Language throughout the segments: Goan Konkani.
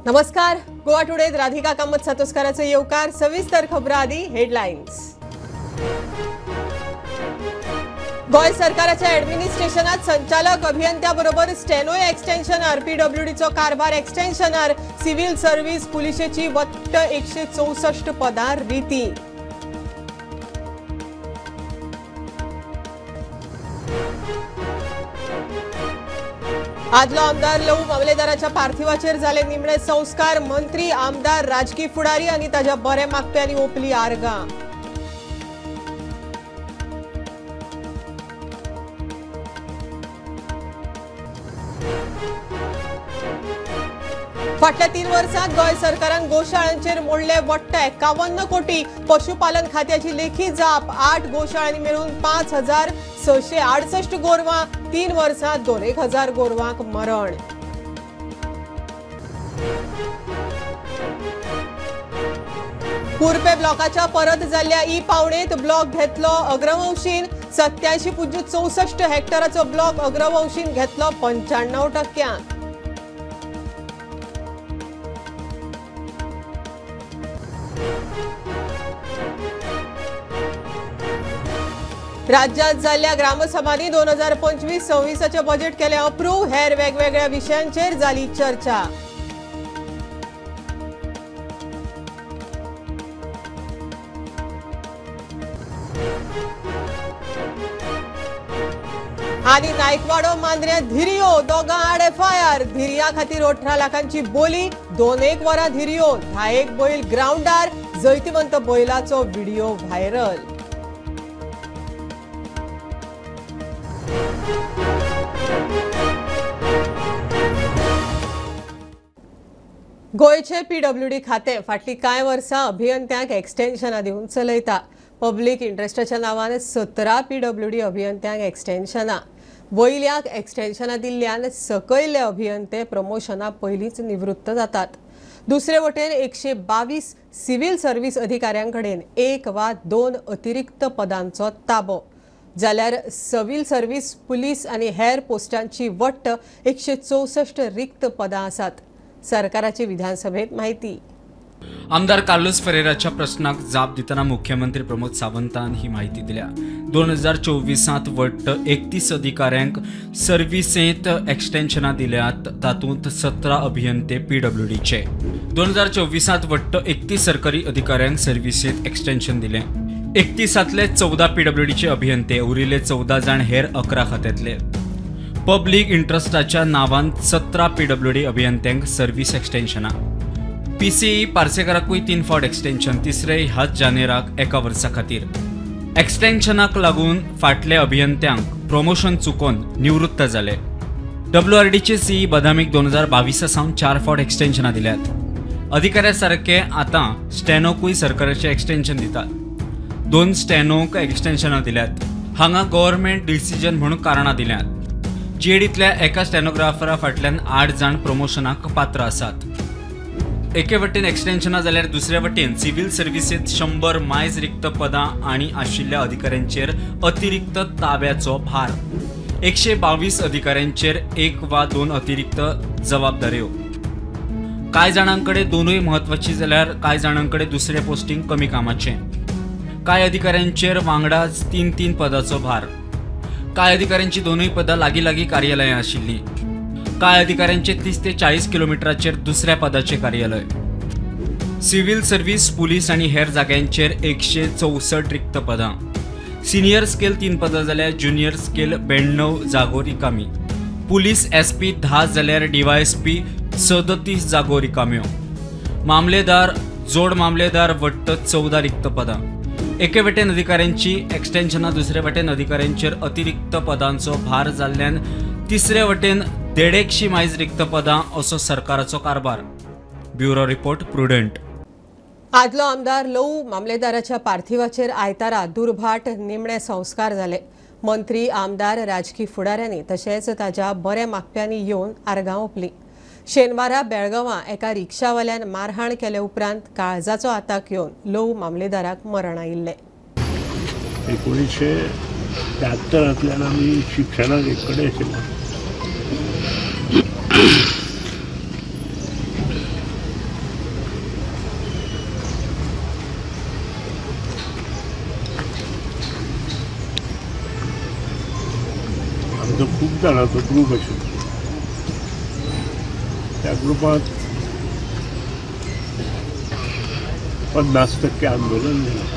नमस्कार, गोवा टुडेत राधिका कामत सातोस्काराचो येवकार. सविस्तर खबरां आदी हेडलायन्स. गोंय सरकाराच्या ॲडमिनिस्ट्रेशनात संचालक अभियंत्याबरोबर स्टेनो एक्सटेन्शनर, पीडब्ल्यूडीचो कारभार एक्सटेन्शनर, सिव्हिल सर्व्हिस पुलिशेची वट्ट 164 पदां रिती. आदलो आमदार लवू मामलेदाराच्या पार्थिवाचेर जाले निमणे संस्कार. मंत्री, आमदार, राजकी फुडारी आनी ताच्या बरे मागप्यांनी ओपली आर्गां. फाटल्या 3 वर्सांत गोंय सरकारान गोशाळांचेर मोडले वट्ट 51 कोटी. पशुपालन खात्याची लेखी जाप. 8 गोशाळांनी मेळून 5668 गोरवां. 3 वर्सांत 2,000 गोरवांक मरण. कुर्पे ब्लॉकाच्या परत जाल्ल्या ई पावणेत ब्लॉक घेतलो अग्रवंशीन. 87.64 हेक्टराचो ब्लॉक अग्रवंशीन घेतलो 95%. राज्यात जाल्ल्या ग्रामसभांनी 2025-26 बजेट केलें अप्रूव्ह. हेर वेगवेगळ्या विशयांचेर जाली चर्चा. आनी नायकवाडो मांद्र्या धिरियो दोगां आड एफआयआर. धिरिया खातीर 18 लाखांची बोली. 2-1 वरां धिरियो, 10 बैल ग्रावंडार. जैतिवंत बैलाचो व्हिडिओ व्हायरल. गोंयचे पीडब्ल्यूडी खातें फाटलीं कांय वर्सां अभियंत्यांक एक्सटेन्शनां दिवन चलयता. पब्लीक इंट्रस्टाच्या नांवान 17 पीडब्ल्यूडी अभियंत्यांक एक्सटेन्शनां. वयल्याक एक्सटेन्शनां दिल्ल्यान सकयले अभियंते प्रमोशना पयलींच निवृत्त जातात. दुसरे वटेन 122 सिव्हिल सर्व्हिस अधिकाऱ्यां कडेन 1 वा 2 अतिरिक्त पदांचो ताबो. जाल्यार सिव्हिल सर्व्हिस, पुलीस आनी हेर पोस्टांची वट्ट 164 रिक्त पदां आसात. सरकाराची विधानसभेत माहिती. आमदार कार्लोस फेरेराच्या प्रश्नाक जाप दितना मुख्यमंत्री प्रमोद सावंतान ही माहिती दिल्या. 2024 वट्ट 31 अधिकाऱ्यांक सर्व्हिसेंत एक्सटेन्शनां दिल्यात. तातूंत 17 अभियंते पीडब्ल्यूडीचे. 2024 वट्ट 31 सरकारी अधिकाऱ्यांक सर्व्हिसेंत एक्सटेन्शन दिलें. 31 14 पीडब्ल्यूडीचे अभियंते, उरिल्ले 14 जाण हेर 11 खात्यांतले. पब्लीक इंट्रस्टाच्या नांवान 17 पीडब्ल्यूडी अभियंत्यांक सर्व्हिस एक्सटेन्शनां. पीसीई पार्सेकाराकूय 3 फावट एक्सटेन्शन, तिसरे ह्याच जानेराक 1 वर्सा खातीर. एक्सटेन्शनाक लागून फाटले अभियंत्यांक प्रमोशन चुकोवन निवृत्त जाले. डब्ल्यूआरडीचे सीई बदामीक 2022 सावन 4 फावट एक्सटेन्शनां दिल्यात. अधिकाऱ्या सारके आतां स्टॅनोकूय सरकाराचें एक्सटेन्शन दितात. 2 स्टॅनोक एक्सटेन्शनां दिल्यात. हांगा गव्हर्मेंट डिसिजन म्हणून कारणां दिल्यात. जीएडींतल्या एका स्टॅनोग्राफरा फाटल्यान 8 जाण प्रमोशनाक पात्र आसात. एके वटेन एक्सटेन्शनां जाल्यार दुसरे वटेन सिव्हिल सर्व्हिसेंत 100 मायज रिक्त पदां आनी आशिल्ल्या अधिकाऱ्यांचेर अतिरिक्त ताब्याचो भार. 122 अधिकाऱ्यांचेर 1 वा 2 अतिरिक्त जबाबदाऱ्यो. कांय जाणां कडेन 2 म्हत्वाची जाल्यार कांय जाणां कडेन दुसरें पोस्टिंग कमी कामाचें. कांय अधिकाऱ्यांचेर वांगडाच 3-3 पदाचो भार. कांय अधिकाऱ्यांची 2 पदां लागीं लागीं कार्यालयां आशिल्लीं. कांय अधिकाऱ्यांचे 30 ते 40 किलोमिटराचेर दुसऱ्या पदाचें कार्यालय. सिव्हिल सर्व्हिस, पुलीस आनी हेर जाग्यांचेर 164 रिक्त पदां. सिनियर स्केल 3 पदां जाल्यार ज्युनियर स्केल 92 जागो रिकामी. पुलीस एसपी 10 जाल्यार डीवायएसपी 37 जागो रिकाम्यो. मामलेदार, जोड मामलेदार वट्ट 14 रिक्त पदां. एके वटेन अधिकाऱ्यांची एक्सटेन्शनां, दुसरे वटेन अधिकाऱ्यांचेर अतिरिक्त पदांचो भार जाल्ल्यान तिसरे वटेन 150 मायज रिक्त पदां असो सरकाराचो कारभार. Bureau report, Prudent. आदलो आमदार लवू मामलेदाराच्या पार्थिवाचेर आयतारा दुर्भाट निमणे संस्कार जाले. मंत्री, आमदार, राजकी फुडाऱ्यांनी तशेंच ताच्या बरे मागप्यांनी येवन आर्गां ओंपली. शेनवारा बेळगांवां एका रिक्षावाल्यान मारहाण केले उपरांत काळजाचो आताक येवन लवू मामलेदाराक मरण आयिल्लें. 1973 आमी शिक्षणाक एक कडेन आशिल्ले. जाणांचो ग्रूप आशिल्लो. त्या ग्रुपांत 50% आंदोलन जालें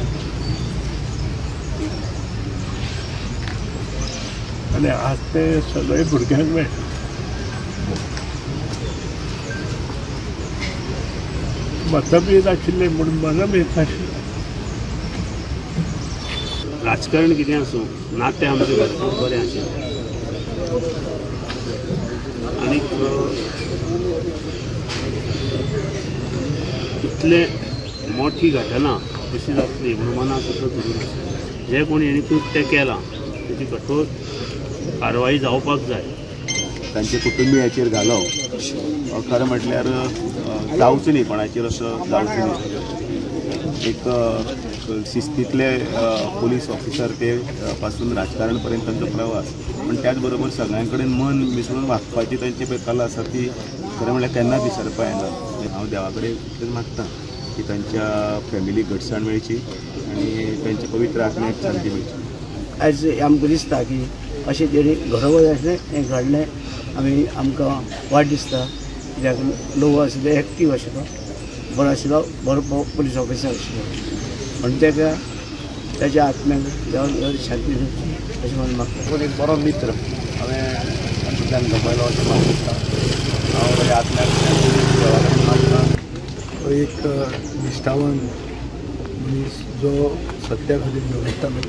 आनी आज ते सगळे भुरग्यांक मेळटा. मतभेद आशिल्ले म्हणून मनभेद आशिल्ले. राजकारण कितें आसूं, नातें आमचें भरपूर बरें आशिल्लें आनी इतले मोठी घटना अशी जातली म्हणून मनाक सुद्दां धरून आसलें. जे कोण हेणी कृत्य केलां तेची कठोर कारवाई जावपाक जाय. तांचे कुटुंबियाचेर घालो खरें म्हटल्यार जावचो न्ही, कोणाचेर असो जावचो न्ही. एक शिस्तींतले पोलीस ऑफिसर ते पासून राजकारण पर्यंत तांचो प्रवास, पण त्याच बरोबर सगळ्यां कडेन मन मिसळून वागपाची तांची पळय कला आसा ती खरें म्हळ्यार केन्नाच विसरपा येना. हांव देवा कडेन इतलेंच मागता की तांच्या फॅमिलीक घटसाण मेळची आनी तांच्या पवित्र आत्म्याक शांती मेळची. आयज आमकां दिसता की अशें तेणी घडोवप जाय आसलें, हें घडलें. आमी आमकां वायट दिसता कित्याक लोक आशिल्ले एक्टीव आशिल्लो, बरो आशिल्लो, बरो पोलीस ऑफिसर आशिल्लो. म्हणून ताका ताच्या आत्म्याक देवान शांती दिवची अशें म्हणून मागता. एक बरो मित्र हांवें तातूंतल्यान गमयलो अशें म्हाका दिसता. हांव ताच्या आत्म्याक शांती देवा कडेन मागता. एक निश्ठावान मनीस जो सत्या खातीर झगडटालो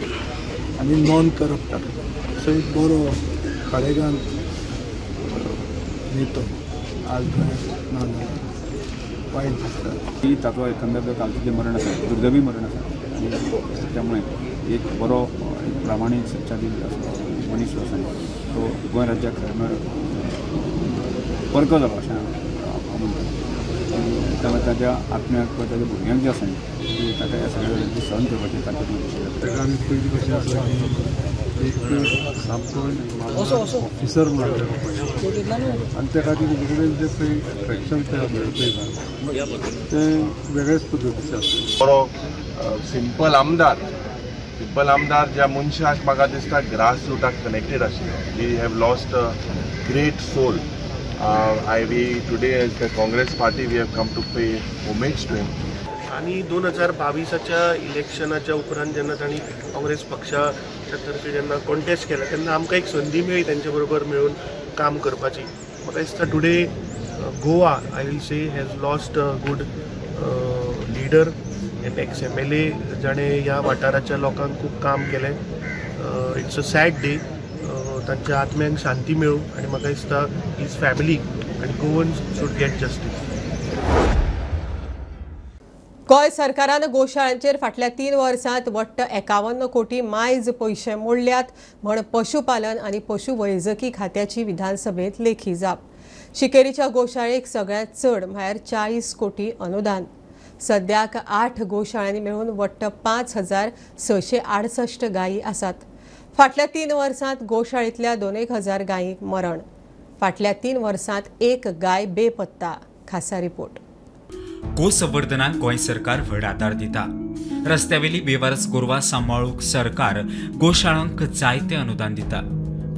आनी नॉन करप्ट असो एक बरो खडेगांत नेतो आज गोंयांत ना जाला, वायट दिसता. की ताचो एकंदर कालचें जें मरण आसा दुर्दैवी मरण आसा आनी त्यामुळे एक बरो एक प्रामाणीक सच्चाई असो मनीस जो आसा तो गोंय राज्याक खरें म्हळ्यार परको जालो अशें हांव म्हणटा. त्यामुळे ताच्या आत्म्याक किंवा ताच्या भुरग्यांक जें आसा की ताका ह्या सगळ्या गजालींची सहन करपाची ताकद मेळची. ताका आमी पयलीं कशें आसा की एक सामको ऑफिसर म्हणून आनी त्या खातीर तेजे कडेन जें पळय अट्रेक्शन तयार पळयता तें वेगळेच पद्दतीचें आसता. बरो सिंपल आमदार, सिंपल आमदार ज्या मनशाक म्हाका दिसता ग्रास रुटाक कनेक्टेड आशिल्लो. We have lost a great soul. We today as the Congress party we have come to pay homage to him. आनी 2022 इलेक्शनाच्या उपरांत जेन्ना तांणी काँग्रेस पक्षाच्या तर्फे जेन्ना कॉन्टेस्ट केला तेन्ना आमकां एक संदी मेळ्ळी तांचे बरोबर मेळून काम करपाची. म्हाका दिसता today Goa I will say has lost a good leader and ex MLA जाणें ह्या वाठाराच्या लोकांक खूब काम केलें. It's a sad day. तांच्या आत्म्यांक शांती मेळूं आनी म्हाका दिसता his family आनी Goans should get justice. Goa सरकारान गोशाळांचेर फाटल्या 3 वर्सांत वट्ट 51 कोटी मायज पयशे मोडल्यात म्हण पशुपालन आनी पशुवैजकी खात्याची विधानसभेत लेखी जाप. शिकेरीच्या गोशाळेक सगळ्यांत चड म्हळ्यार 40 कोटी अनुदान. सद्याक 8 गोशाळांनी मेळून वट्ट 5668 गायी आसात. फाटल्या 3 वर्सांत गोशाळेंतल्या 2,000 गायींक मरण. फाटल्या 3 वर्सांत 1 गाय बेपत्ता. खासा रिपोर्ट. गोसंवर्धनाक गोंय सरकार व्हड आदार दिता. रस्त्यावेली बेवारस गोरवां सांबाळूंक सरकार गोशाळांक जायते अनुदान दिता.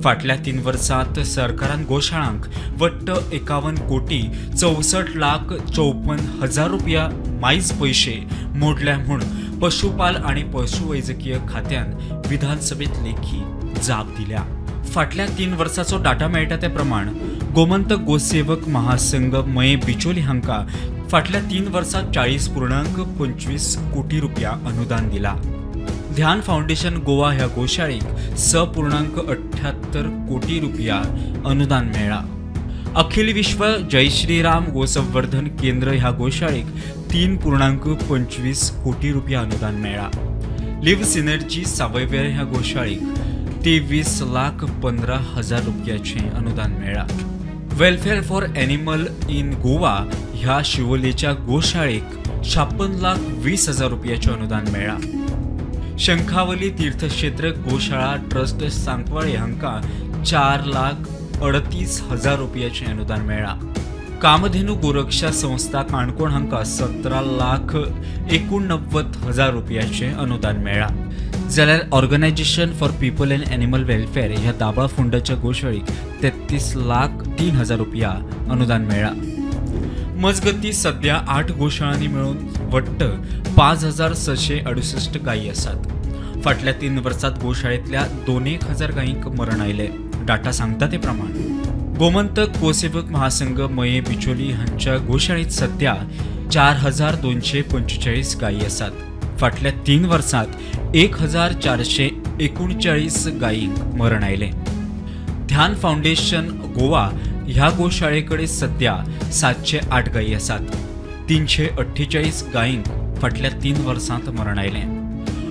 फाटल्या 3 वर्सांत सरकारान गोशाळांक वट्ट 51 कोटी 64 लाख 54 हजार रुपया मायज पयशे मोडल्या म्हूण पशुपाल आनी पशुवैजकीय खात्यान विधानसभेत लेखी जाप दिल्या. फाटल्या 3 वर्साचो डाटा मेळटा ते प्रमाण गोमंत गोसेवक महासंघ मये बिचोली हांकां फाटल्या 3 वर्सांत 40.25 कोटी रुपया अनुदान दिला. ध्यान फाउंडेशन गोवा ह्या गोशाळेक 6.78 कोटी रुपया अनुदान मेळ्ळा. अखिल विश्व जय श्रीराम गोसंवर्धन केंद्र ह्या गोशाळेक 3.25 कोटी रुपया अनुदान मेळ्ळा. लिव्ह सिनर्जी सावयवेर ह्या गोशाळेक 23,15,000 रुपयाचें अनुदान मेळ्ळा. Welfare for animal in Goa ह्या शिवोलेच्या गोशाळेक 56,20,000 रुपयाचें अनुदान मेळ्ळा. शंखावली तीर्थक्षेत्र गोशाळा ट्रस्ट सांकवाळे हांकां 4,38,000 रुपयाचें अनुदान मेळ्ळां. कामधेनू गोरक्षा संस्था काणकोण हांकां 17,89,000 रुपयाचें अनुदान मेळ्ळां. जाल्यार organisation for people and animal welfare ह्या दाबाळ फोंडाच्या गोशाळेक 33,03,000 रुपया अनुदान मेळ्ळां. मजगती सध्या 8 गोशाळांनी मेळून वट्ट 5,668 गायी आसात. फाटल्या 3 वर्सात गोशाळेंतल्या 2,000 गायींक मरण आयलें. डाटा सांगता ते प्रमाण गोमंतक गोसेवक महासंघ मये बिचोली हांच्या गोशाळेंत सध्या 4,245 गायी आसात. फाटल्या 3 वर्सात 1,439 गायींक मरण आयलें. ध्यान फाउंडेशन गोवा ह्या गोशाळेकडे सध्या 708 गायी आसात. 348 गायींक फाटल्या 3 वर्सांत मरण आयलें.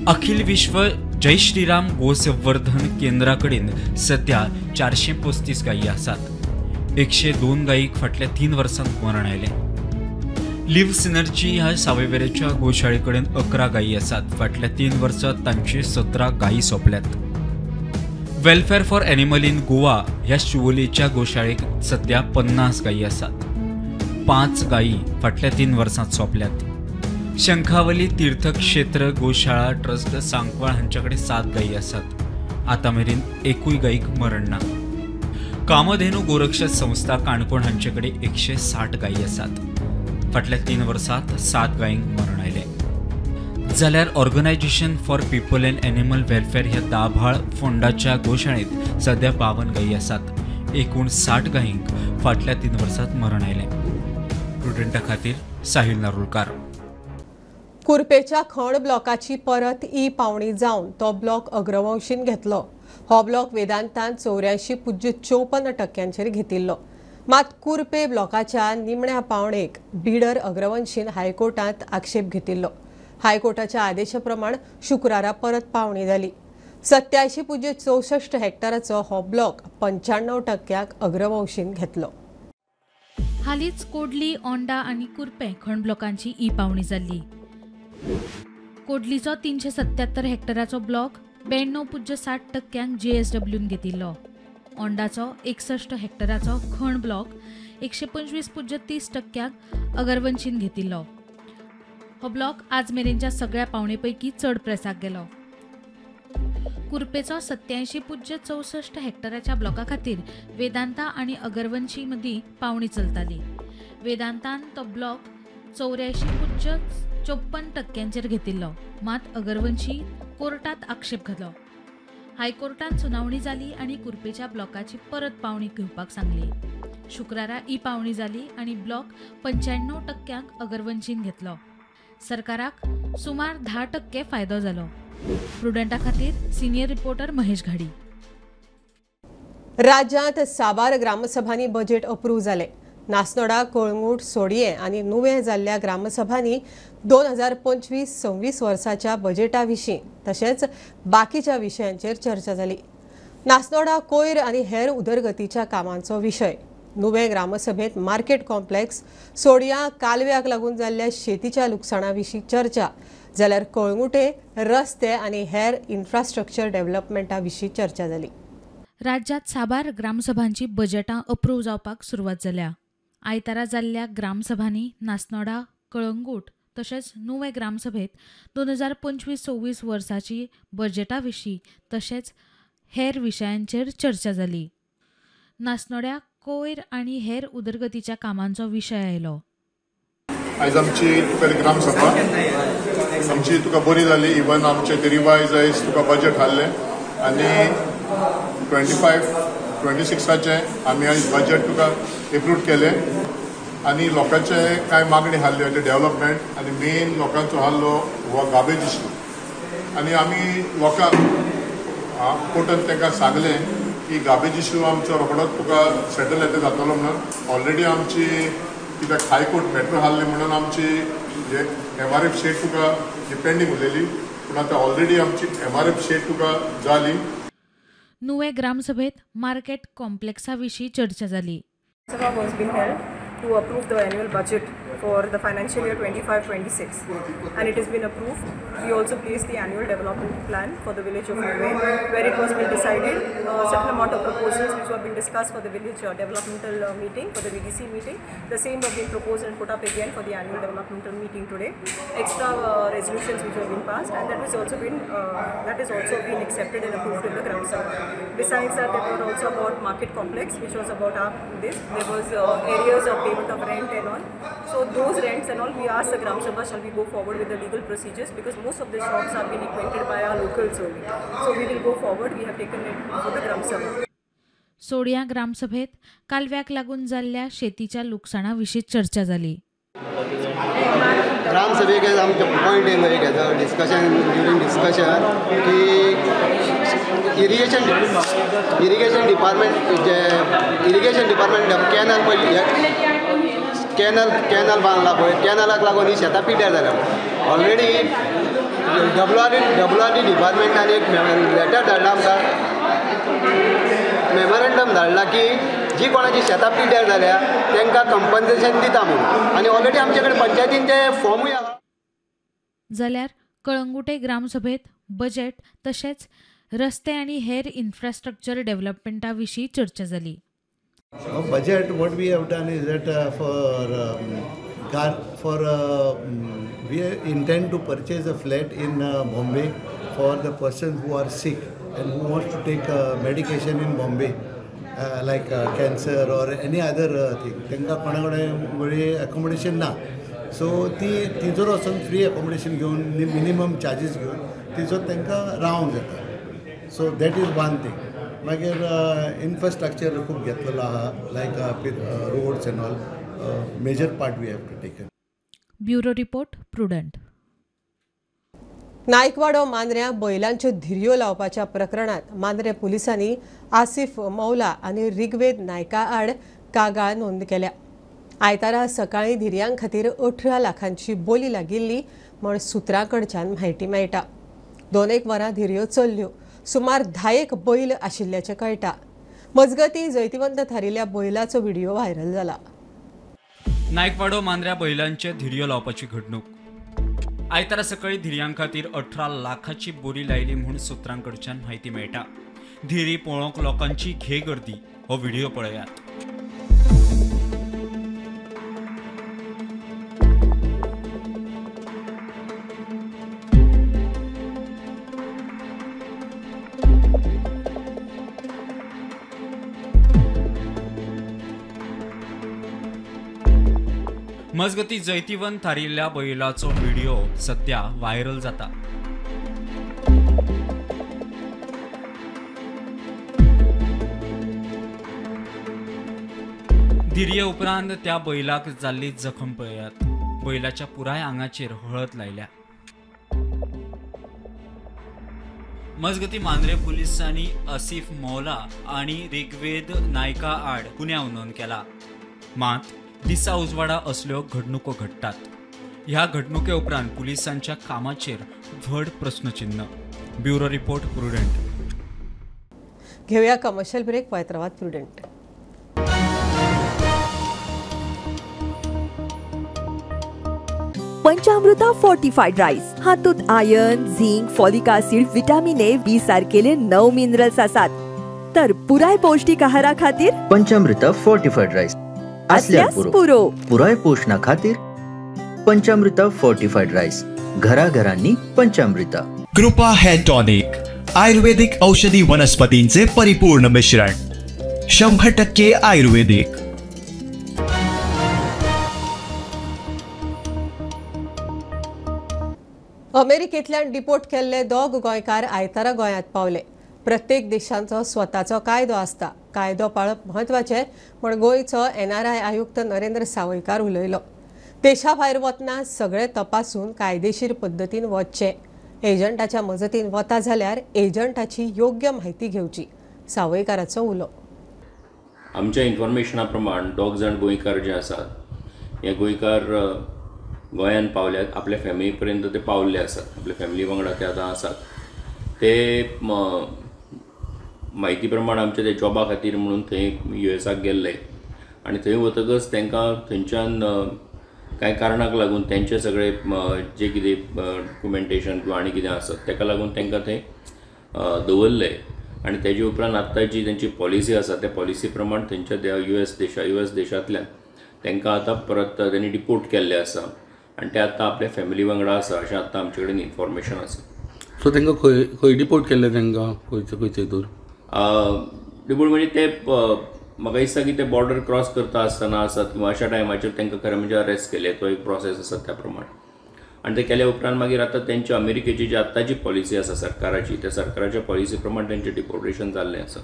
अखिल विश्व जय श्रीराम गोसंवर्धन केंद्रा कडेन सध्या 435 गायी आसात. 102 गायीक फाटल्या 3 वर्सांत मरण आयलें. लिव्ह सिनर्जी ह्या सावयवेरेच्या गोशाळे कडेन 11 गायी आसात. फाटल्या 3 वर्सांत तांची 17 गायी सोंपल्यात. Welfare for animal in Goa ह्या शिवोलेच्या गोशाळेक सध्या 50 गायी आसात. 5 गायी फाटल्या 3 वर्सांत सोंपल्यात. शंखावली तीर्थक्षेत्र गोशाळा ट्रस्ट सांकवाळ हांच्याकडे 7 गायी आसात. आतां मेरेन एकूय गायीक मरण ना. कामधेनू गोरक्ष संस्था काणकोण हांचेकडे 160 गायी आसात. फाटल्या 3 वर्सांत 7 गायींक मरण आयलें. जाल्यार organisation for people and animal welfare ह्या दाभाळ फोंडाच्या गोशाळेंत सध्या 52 गायी आसात. एकूण 60 गायींक फाटल्या 3 वर्सांत मरण आयलें. प्रुडंटा खातीर साहिल नारुलकार. कुर्पेच्या खण ब्लॉकाची परत ई पावणी जावन तो ब्लॉक अग्रवंशीन घेतलो. हो ब्लॉक वेदांतान 84.54% घेतिल्लो. मात कुर्पे ब्लॉकाच्या निमण्या पावणेक बिडर अग्रवंशीन हायकोर्टांत आक्षेप घेतिल्लो. हायकोर्टाच्या आदेशा प्रमाण शुक्रारा परत पावणी जाली. 87.64 हेक्टराचो हो ब्लॉक 95% अग्रवंशीन घेतलो. हालींच कोडली, ओंडा आनी कुर्पे खण ब्लॉकांची ई पावणी जाल्ली. कोडलीचो 377 हेक्टराचो ब्लॉक 92.60% JSWन घेतिल्लो. ओंडाचो 61 हेक्टराचो खण ब्लॉक 125.30% अगरवंशीन घेतिल्लो. हो ब्लॉक आज मेरेनच्या सगळ्या पावणे पैकी चड प्रेसाक गेलो. कुर्पेचो 87.64 हेक्टराच्या ब्लॉका खातीर वेदांता आनी अगरवंशी मदीं पावणी चलताली. वेदांतान तो ब्लॉक 84.54% घेतिल्लो. मात अगरवंशी कोर्टात आक्षेप घालो. हायकोर्टान सुनावणी जाली आनी कुर्पेच्या ब्लॉकाची परत पावणी घेवपाक सांगली. शुक्रारा ई पावणी जाली आनी ब्लॉक 95% अगरवंशीन घेतलो. सरकाराक सुमार 10% फायदो जालो. प्रुडंटा खातीर सिनियर रिपोर्टर महेश घाडी. राज्यांत साबार ग्रामसभांनी बजेट अप्रूव्ह जालें. नासनोडा, कळंगूट, सोडये आनी नुवें जाल्ल्या ग्रामसभांनी 2025-26 वर्साच्या बजेटा विशीं तशेंच बाकीच्या विशयांचेर चर्चा जाली. नासनोडा कोयर आनी हेर उदरगतीच्या कामांचो विशय, नुवें ग्रामसभेंत मार्केट कॉम्प्लेक्स, सोडया कालव्याक लागून जाल्ल्या शेतीच्या लुकसाणा विशीं चर्चा, जाल्यार कळंगुटे रस्ते आनी हेर इन्फ्रास्ट्रक्चर डेव्हलपमेंटा विशीं चर्चा जाली. राज्यांत साबार ग्रामसभांची बजेटां अप्रूव्ह जावपाक सुरवात जाल्या. आयतारा जाल्ल्या ग्रामसभांनी नासनोडा, कळंगूट तशेंच नुवें ग्रामसभेंत 2025-26 वर्साची बजेटा विशीं तशेंच हेर विशयांचेर चर्चा जाली. नासनोड्या कोयर आनी हेर उदरगतीच्या कामांचो विशय आयलो. आयज आमची तुका ग्रामसभा आमची तुका बरी जाली. इवन आमचे ते रिवायज आयज तुका बजेट हाडलें आनी 25-26 आमी आयज बजेट तुका एप्रूव केलें आनी लोकांचे कांय मागणी हाडल्यो डेव्हलपमेंट आनी मेन लोकांचो हाडलो हो गार्बेज इश्यू. आनी आमी लोकांक कोर्टान तांकां सांगलें की गार्बेज इश्यू आमचो रोखडोच तुका सेटल येता जातलो म्हणून. ऑलरेडी आमची कित्याक हायकोर्ट मॅटर हाडली म्हणून आमची जे MRF शेट तुका जी पेंडींग उरलेली, पूण आतां ऑलरेडी आमची MRF शेट तुका जाली. नुवें ग्रामसभेत मार्केट कॉम्प्लेक्सा विशीं चर्चा जाली. Sabha was been held to approve the annual budget for the financial year 25-26, and it has been approved. We also placed the annual development plan for the village of Nuvem, where it was been decided certain amount of proposals which have been discussed for the village developmental meeting, for the VDC meeting. The same have been proposed and put up again for the annual developmental meeting today. Extra resolutions which have been passed, and that was also been that is also been accepted and approved in the Gram Sabha. Besides that, there were also about market complex, which was about our this. There was areas of payment of rent and all. So those rents and all, we asked the Gram Sabha, shall we go forward with the legal procedures, because most of the shops have been acquainted by our locals only. So we will go forward. We have taken it for the Gram Sabha. सोडिया ग्रामसभेत कालव्याक लागून जाल्ल्या शेतीच्या लुकसाणा विशीं चर्चा जाली. ग्रामसभेक आमचे पॉयंट येयलो एक हेजो डिस्कशन, ड्युरींग डिस्कशन की इरिगेशन डिपार्टमेंट जे इरिगेशन डिपार्टमेंट कॅनल पयली कॅनल बांदला पळय, कॅनलाक लागून ही शेतां पिड्ड्यार जाल्या. ऑलरेडी डब्ल्यू आर डी डिपार्टमेंटान एक लेटर धाडला आमकां, मेमोरेंडम धाडला की जी कोणाची शेतां पिड्ड्यार जाल्या तांकां कंपन्सेशन दिता म्हणून, आनी ऑलरेडी आमचे कडेन पंचायतीन ते फॉर्मूय आहा. जाल्यार कळंगुटे ग्रामसभेत बजेट तशेंच रस्ते आनी हेर इन्फ्रास्ट्रक्चर डेव्हलपमेंटा विशीं चर्चा जाली. Budget, what we have done is that for we intend to purchase a flat in Bombay for the persons who are sick and who wants to take medication in Bombay, like cancer or any other thing. तेंका कोणा कडेन बरी accommodation ना, सो ती थंयसर वचून फ्री accommodation घेवन मिनिमम चार्जीस घेवन थंयसर तेंकां रावंक जाता. So that is one thing. मागीर इन्फ्रास्ट्रक्चर खूब घेतलेलो आहा, like roads and all, major part we have to taken. Bureau report, Prudent. Naikwado मांद्र्या बैलांच्यो धिरयो लावपाच्या प्रकरणात मांद्रे पुलिसांनी आसिफ मौला आनी ऋग्वेद नायका आड कागाळ नोंद केल्या. आयतारा सकाळीं धिरयां खातीर 18 लाखांची बोली लागिल्ली म्हण सुत्रां कडच्यान म्हायती मेळटा. 2-1 वरां धिरयो चल्ल्यो. सुमार 10 बैल आशिल्ल्याचें कळटा. मजगतीं जैतिवंत थारिल्ल्या बैलाचो व्हिडिओ व्हायरल जाला. नायकवाडो मांद्र्या बैलांचे धिरयो लावपाची घडणूक. आयतारा सकाळी धिरयां खातीर 18 लाखाची बोली लायली म्हूण सुत्रांकडच्यान म्हायती मेळटा. धिरी पळोवंक लोकांची घे गर्दी. हो व्हिडिओ पळयात. मजगती जैतिवंत थारिल्ल्या बैलाचो व्हिडिओ सध्या व्हायरल जाता. धिरये उपरांत त्या बैलाक जाल्ली जखम पळयात. बैलाच्या पुराय आंगाचेर हळद लायल्या. मजगती मांद्रे पुलिसांनी आसिफ मौला आनी ऋग्वेद नायका आड गुन्यांव नोंद केला. मात दिसा उजवाडा असल्यो घडणुको घडटात. ह्या घडणुके उपरांत पुलिसांच्या कामाचेर व्हड प्रश्नचिन्ह. Bureau report, Prudent. घेऊया कमर्शियल ब्रेक. पळयत रावात प्रुडंट. पंचामृता फोर्टिफाईड राईस हातूंत iron, zinc, folic acid, vitamin A, B सारकेले 9 minerals आसात. तर पुराय पौष्टिक आहारा खातीर पंचामृता फोर्टिफाईड राईस असल्यास पुरो. पुराय पोषणा खातीर पंचामृता फोर्टिफाईड राईस, घराघरांनी पंचामृता. कृपा हेअर टॉनिक, आयुर्वेदिक औषधी वनस्पतींचे परिपूर्ण मिश्रण, 100% आयुर्वेदिक. अमेरिकेंतल्यान डिपोर्ट केल्ले 2 गोंयकार आयतारा गोंयांत पावले. प्रत्येक देशांचो स्वताचो कायदो आसता. कायदो पाळप म्हत्वाचें म्हण गोंयचो एनआरआय आयुक्त नरेंद्र सावयकार उलयलो. देशा भायर वतना सगळें तपासून कायदेशीर पद्दतीन वचचें. एजंटाच्या मजतीन वता जाल्यार एजंटाची योग्य म्हायती घेवची. सावयकाराचो उलो. आमच्या इन्फॉर्मेशना प्रमाण 2 जाण गोंयकार जे आसात हे गोंयकार गोंयान पावल्यात, आपल्या फॅमिली पर्यंत ते पावल्ले आसात, आपल्या फॅमिली वांगडा ते आतां आसात. ते म्हायती प्रमाण आमच्या ते जॉबा खातीर म्हणून थंय युएसाक गेल्ले आनी थंय वतकच तांकां थंयच्यान कांय कारणाक लागून तेंचे सगळे जे कितें डॉक्युमेंटेशन किंवा आनी कितें आसत तेका लागून तांकां थंय दवरले आनी तेजे उपरांत आत्तां जी तेंची पॉलिसी आसा त्या पॉलिसी प्रमाण थंयच्या युएस देशांतल्यान तांकां आतां परत तेणी डिपोर्ट केल्ले आसा आनी ते आतां आपल्या फॅमिली वांगडा आसा अशें आतां आमचे कडेन इन्फॉर्मेशन आसा. सो तांकां खंय खंय डिपोर्ट केल्ले तांकां खंयचे खंयचे हितूर डिपोर्ट म्हणजे ते म्हाका दिसता की ते बॉर्डर क्रॉस करता आसतना आसत किंवा अशा टायमाचेर तांकां खरें म्हणजे अरेस्ट केले, तो एक प्रोसेस आसा त्या प्रमाण. आनी ते केल्या उपरांत मागीर आतां तेंच्या अमेरिकेची जी आत्ताची पॉलिसी आसा सरकाराची, त्या सरकाराच्या पॉलिसी प्रमाण तेंचें डिपोर्टेशन जाल्लें आसा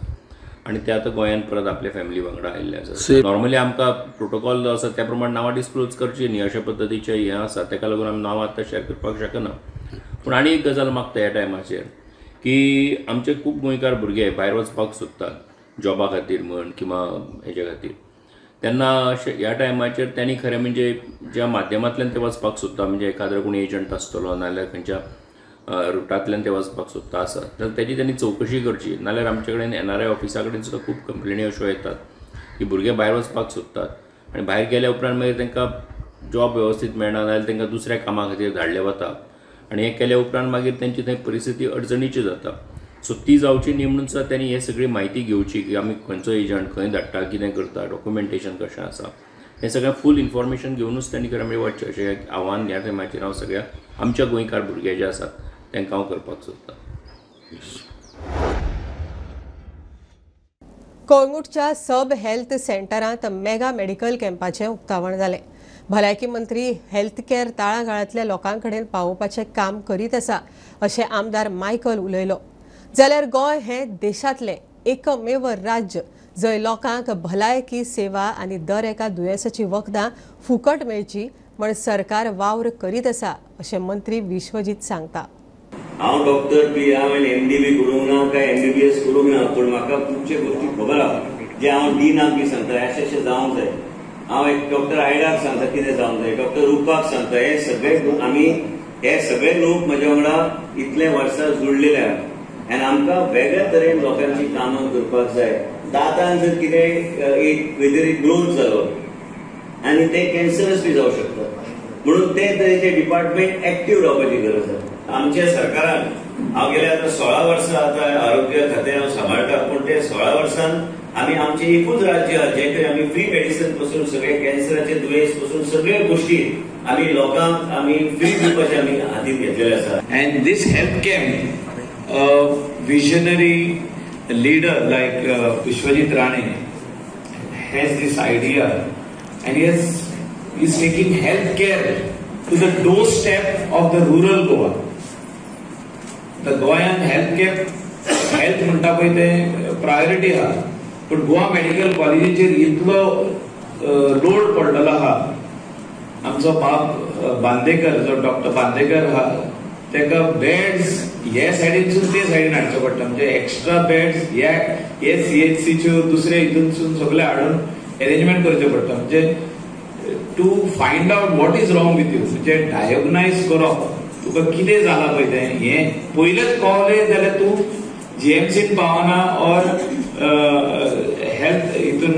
आनी ते आतां गोंयांत परत आपल्या फॅमिली वांगडा आयिल्ले आसा. नॉर्मली आमकां प्रोटोकॉल जो आसा त्या प्रमाण नांवां डिस्क्लोज करची न्ही अशा पद्दतीचें हें आसा, तेका लागून आमी नांवां आतां शेअर करपाक शकना. पूण आनी एक गजाल मागता ह्या टायमाचेर की आमचे खूब गोंयकार भुरगे भायर वचपाक सोदतात जॉबा खातीर म्हण किंवा हेज्या खातीर, तेन्ना अशें ह्या टायमाचेर त्यांनी खरें म्हणजे ज्या माध्यमांतल्यान ते वचपाक सोदता, म्हणजे एखादो कोण एजंट आसतलो नाल्यार खंयच्या रुटांतल्यान ते वचपाक सोदता आसा जाल्यार तेजी त्यांनी चवकशी करची. नाल्यार आमचे कडेन एनआरआय ऑफिसा कडेन सुद्दां खूब कंप्लेनी अश्यो येतात की भुरगे भायर वचपाक सोदतात आनी भायर गेल्या उपरांत मागीर तांकां जॉब वेवस्थीत मेळना नाल्यार तांकां दुसऱ्या कामा खातीर धाडले वता आनी हें केल्या उपरांत मागीर तेंची थंय परिस्थिती अडचणीची जाता. सो ती जावची न्ही म्हणून सुद्दां त्यांनी हे सगळी म्हायती घेवची की आमी खंयचो एजंट खंय धाडटा, कितें करता, डॉक्युमेंटेशन कशें आसा, हें सगळें फूल इन्फॉर्मेशन घेवनूच त्यांनी खरें म्हणजे वचचें अशें आव्हान ह्या टायमाचेर हांव सगळ्या आमच्या गोंयकार भुरगे जे आसात तांकां हांव करपाक सोदतां. कळंगूटच्या सब हेल्थ सेंटरांत मेगा मेडिकल कॅम्पाचें उक्तावण जालें. भलायकी मंत्री हेल्थ केअर तळागाळांतल्या लोकां कडेन पावोवपाचें काम करीत आसा अशें आमदार मायकल उलयलो. जाल्यार गोंय हें देशांतलें एकमेव राज्य जंय लोकांक भलायकी सेवा आनी दर एका दुयेंसाची वखदां फुकट मेळची म्हण सरकार वावर करीत आसा अशें मंत्री विश्वजीत सांगता. हांव डॉक्टर बी हांवें एमडी बी करूंक ना काय एमबीबीएस करूंक ना, पूण म्हाका खुबशे गोश्टी खबर आहा जे हांव डिनाक बी सांगता अशें अशें जावंक जाय. हांव एक डॉक्टर आयडाक सांगता कितें जावंक जाय, डॉक्टर रुपाक सांगता. हे सगळे आमी हे सगळे लोक म्हज्या वांगडा इतले वर्सां जुळलेले आहा आनी आमकां वेगळ्या तरेन लोकांची कामां करपाक जाय. दातान जर कितें एक खंय तरी ग्रोथ जालो आनी ते कॅन्सरस बी जावं शकता, म्हणून ते तरेचे डिपार्टमेंट एक्टीव रावपाची गरज आसा. आमच्या सरकारान हांव गेल्या आतां 16 वर्सां आतां आरोग्य खातें हांव सांबाळटा, पूण ते 16 वर्सान आमी आमचें एकूच राज्य आहा जे कडेन आमी फ्री मेडिसन पसून सगळे कॅन्सराचे दुयेंस पसून सगळे गोश्टी आमी लोकांक आमी फ्री दिवपाचे आमी हातीन घेतलेले आसा. And this health camp, a visionary leader like Vishwajit Rane has this idea and he is taking healthcare to the doorstep of the rural Goa. The Goan healthcare, health म्हणटा पळय तें प्रायोरिटी आहा, पूण गोवा मेडिकल कॉलेजीचेर इतलो लोड पडलेलो आहा. आमचो बाब बांदेकर, जो डॉक्टर बांदेकर आहा, ताका बेड्स हे सायडीनसून ते सायडीन हाडचे पडटा, म्हणजे एक्स्ट्रा बेड्स हे सीएचसीच्यो दुसरे हितूनसून सगळे हाडून एरेंजमेंट करचें पडटा. म्हणजे to find out what is wrong with you, म्हणजे डायग्नायज करप तुका कितें जालां पळय तें, हें पयलेच कळ्ळें जाल्यार तूं जीएमसीन पावना ऑर हेल्थ हितून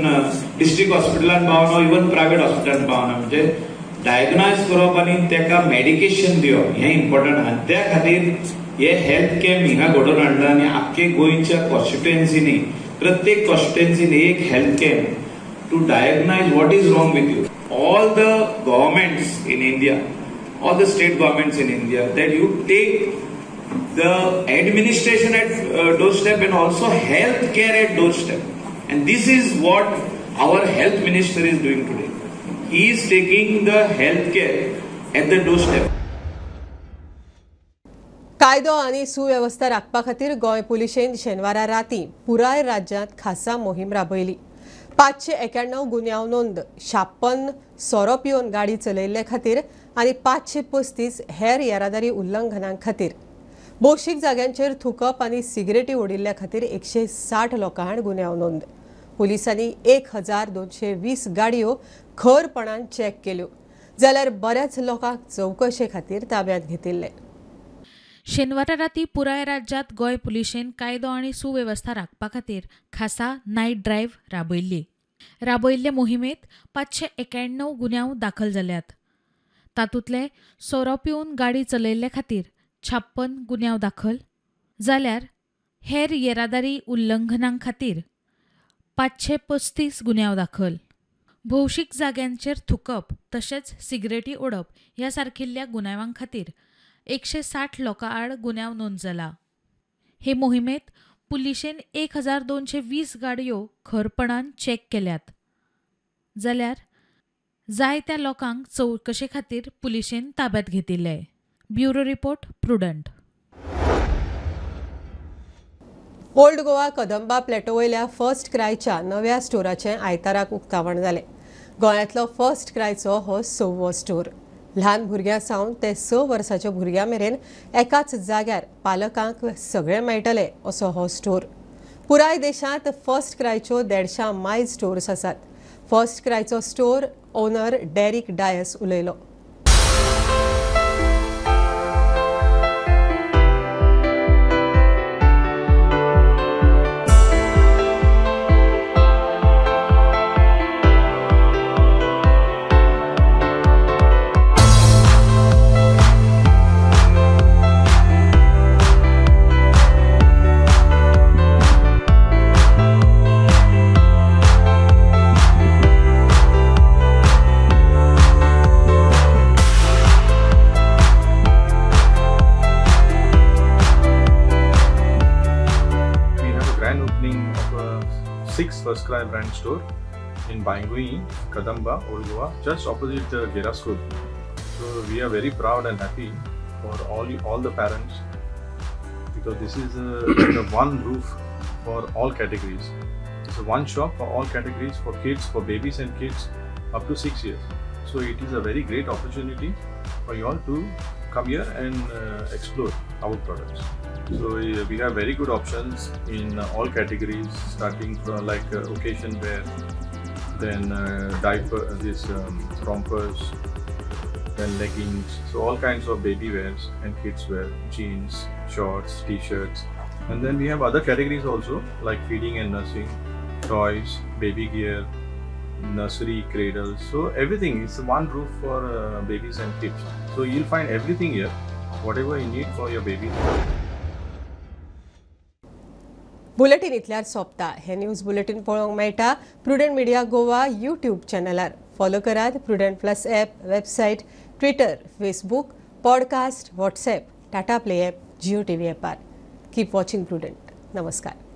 डिस्ट्रिक्ट हॉस्पिटलान पावना, इवन प्रायवेट हॉस्पिटलान पावना. म्हणजे डायग्नायज करप आनी ताका मेडिकेशन दिवप हें इम्पॉर्टंट. आनी त्या खातीर हे हेल्थ कॅम्प हिंगा घडोवन हाडला आनी आख्खे गोंयच्या कॉन्स्टिट्युएन्सीनी प्रत्येक कॉन्स्टिट्युएन्सीनी एक health camp to diagnose what is wrong with you. All the governments in India, all the state governments in India, that you take the administration at doorstep and also health care at doorstep. And this is what our health minister is doing today. He is taking the health care at the doorstep. कायदो आनी सुवेवस्था राखपा खातीर गोंय पुलिशेन शेनवारा राती पुराय राज्यांत खासा मोहीम राबयली. 591 गुन्यांव नोंद, 56 सोरो पिवन गाडी चलयिल्ले खातीर आनी 535 हेर येरादारी उल्लंघनां खातीर. भौशीक जाग्यांचेर थुकप आनी सिगरेटी ओडिल्ल्या खातीर 160 लोकां आड गुन्यांव नोंद. पुलिसांनी 1220 गाडयो खरपणान चॅक केल्यो, जाल्यार बऱ्याच लोकांक चवकशे खातीर ताब्यांत घेतिल्ले. शेनवारा राती पुराय राज्यांत गोंय पुलिशेन कायदो आनी सुवेवस्था राखपा खातीर खासा नायट ड्रायव्ह राबयल्ली. राबयल्ले मोहिमेंत 591 गुन्यांव दाखल जाल्यात. तातूंतले सोरो पिवन गाडी चलयल्ले खातीर 56 गुन्यांव दाखल जाल्यार हेर येरादारी उल्लंघनां खातीर 535 गुन्यांव दाखल. भौशीक जाग्यांचेर थुकप तशेंच सिगरेटी ओडप ह्या सारकिल्ल्या गुन्यांवां खातीर 160 लोकां आड गुन्यांव नोंद जाला. हे मोहिमेंत पुलिशेन 1220 गाडयो खरपणान चॅक केल्यात जाल्यार जायत्या लोकांक चवकशे खातीर पुलिशेन ताब्यात घेतिल्ले. Bureau report, Prudent. Old Goa Kadamba plateau वयल्या फर्स्ट क्रायच्या नव्या स्टोराचें आयताराक उक्तावण जालें. गोंयांतलो फर्स्ट क्रायचो हो 6वो स्टोर. ल्हान भुरग्यां सावन ते 6 वर्साच्या भुरग्यां मेरेन एकाच जाग्यार पालकांक सगळें मेळटलें असो हो स्टोर. पुराय देशांत फर्स्ट क्रायच्यो 150 मायल स्टोर्स आसात. फर्स्ट क्रायचो स्टोर ओनर डेरिक डायस उलयलो. First Cry brand store in Baingui, Kadamba, Old Goa, just opposite the Gera School. So we are very proud and happy for all the parents, because this is the one roof for all categories. It's a one shop for all categories, for kids, for babies and kids up to 6 years. So it is a very great opportunity for you all to come here and explore our products. So we have very good options in all categories, starting from like occasion wear, then diaper, this rompers, then leggings, so all kinds of baby wears and kids wear, jeans, shorts, t-shirts, and then we have other categories also like feeding and nursing, toys, baby gear, nursery, cradles. So everything is one roof for babies and kids. So you'll find everything here, whatever you need for your baby. Bulletin इतल्यार सोंपता. हे न्यूज बुलेटीन पळोवंक मेळटा प्रुडंट मिडिया गोवा यूट्यूब चॅनलार. फॉलो करात Prudent plus app, website, Twitter, Facebook, podcast, WhatsApp, Tata Play app, Jio TV ॲपार. Keep watching prudent. नमस्कार.